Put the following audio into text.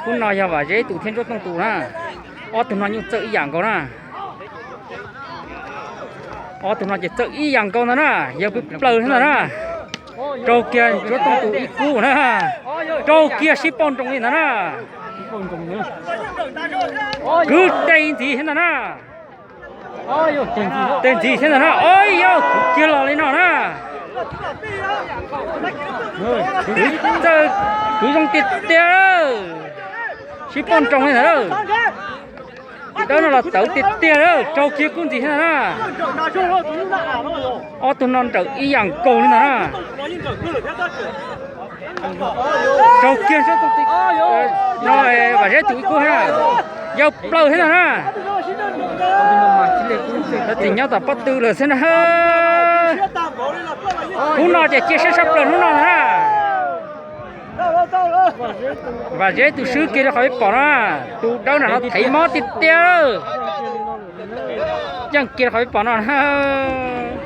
Khub no yog Vam Zeb tus thiab Ntsuab Tooj tus na. Ob tug no nyuj txawj ib yam nkaus na. Ob tug no ces txawj ib yam nkaus ntag na, yawg plaws thiab ntag na. Raug kiag Ntsuab Tooj tus ib kub na. Raug kiag sib pauj nroos li ntag na. Kwv tes ntxiv thiab ntag na. Tes ntxiv thiab ntag na. Ov, yog kwv kiag los li no na. Kwv zoo tiag tiag, sib pauj nroos li ntag. Tus dawb no los tawv tiag tiag, raug kiag kub ntxiv thiab ntag na. Ob tug no nrawm ib yam nkaus li ntag na. Raug kiag no, Vam Zeb tus ib kub thiab, yawg plaws thiab ntag na. Txhob txwm nyob tom pob tw lawm xwb na. Hnub no ces cia siab tshaj plaws hnub no ntag na. Vam Zeb tus swb kiag rau qhov peb pom no, tus dawb nram no thev mob tiag tiag, yeej kiag rau qhov peb pom no na.